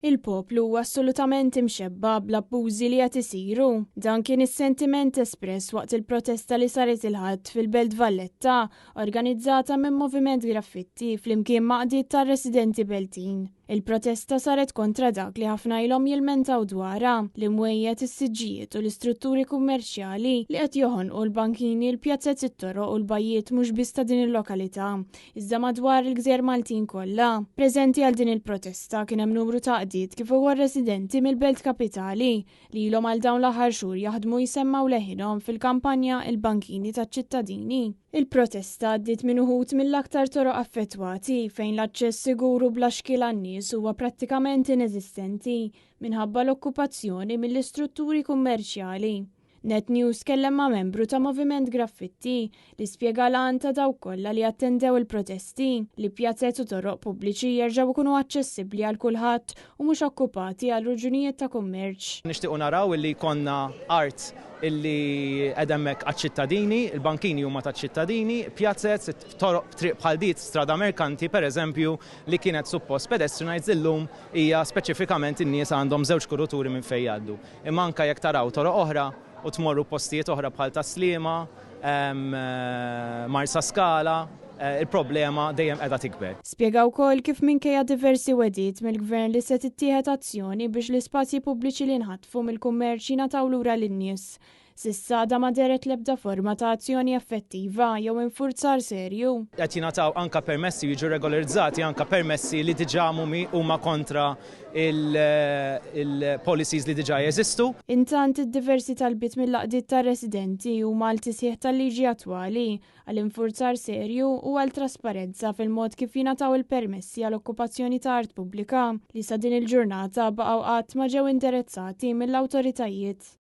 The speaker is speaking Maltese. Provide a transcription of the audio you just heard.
Il-poplu huwa assolutament imxebba' bl-abbużi li qed isiru. Dan kien is-sentiment espress waqt il-protesta li saret il-Ħadd fil-Belt Valletta, organizzata minn Moviment Graffitti flimkien ma' għaqdiet tar-residenti Beltin. Il-protesta saret kontra dak li ħafna ilhom jilmentaw dwarha, l-imwejjed, is-siġġijiet u l-istrutturi kummerċjali li qed joħonqu l-bankini, l-pjazez, it-toroq u l-bajjiet mhux biss ta' din il-lokalità, iżda madwar il-gżejjer Maltin kollha. Preżenti għal din il-protesta kien hemm numru ta' għaqdiet kif ukoll residenti mill-belt kapitali li ilhom għal dawn l-aħħar xhur jaħdmu jsemmgħu leħinhom fil-kampanja Il-Bankini taċ-Ċittadini. Il-protesta għaddiet minn uħud mill-aktar toroq affettwati fejn l-aċċess sigur u bla xkiel għan-nies huwa prattikament ineżistenti minħabba l-okkupazzjoni mill-istrutturi kummerċjali. Net News tkellem ma' membru ta' Moviment Graffitti li spjega l-għan ta' dawk kollha li attendew il-protesti, li pjazez u toroq pubbliċi jerġgħu jkunu aċċessibbli għal kulħadd u mhux okkupati għal ruġunijiet ta' kummerċ. Nixtiequ naraw illi jkollna art illi qiegħda hemmhekk għaċ-ċittadini, il-bankini huma taċ-ċittadini, pjazez, toroq, triq bħal dit, Strada Merkanti pereżempju, li kienet suppost pedestrianised illum hija speċifikament in-nies għandhom żewġ kuruturi minn fejn jgħaddu. Imma anke jekk taraw toroq oħra u tmorru postijiet oħra bħal Tas-Sliema, Marsaskala, il-problema dejjem qiegħda tikber. Spjega wkoll kif minkejja diversi wegħdiet mill-Gvern li se tittieħed azzjoni biex l-ispazji pubbliċi li nħatfu mill-kummerċ jingħataw lura lin-nies, S'issa għadha ma dehret l-ebda forma ta' azzjoni effettiva jew infurzar serju. Qed jingħataw anke permessi u jiġu regolarizzati anke permessi li diġà huma kontra il-policies li diġà jeżistu. Intant, id-diversi talbiet mill-għaqdiet tar-residenti huma għal tisħiħ tal-liġi attwali, għal infurzar serju u għal trasparenza fil-mod kif jingħataw il-permessi għal okkupazzjoni ta' art pubblika, li sa din il-ġurnata baqgħu qatt ma ġew indirizzati mill-awtoritajiet.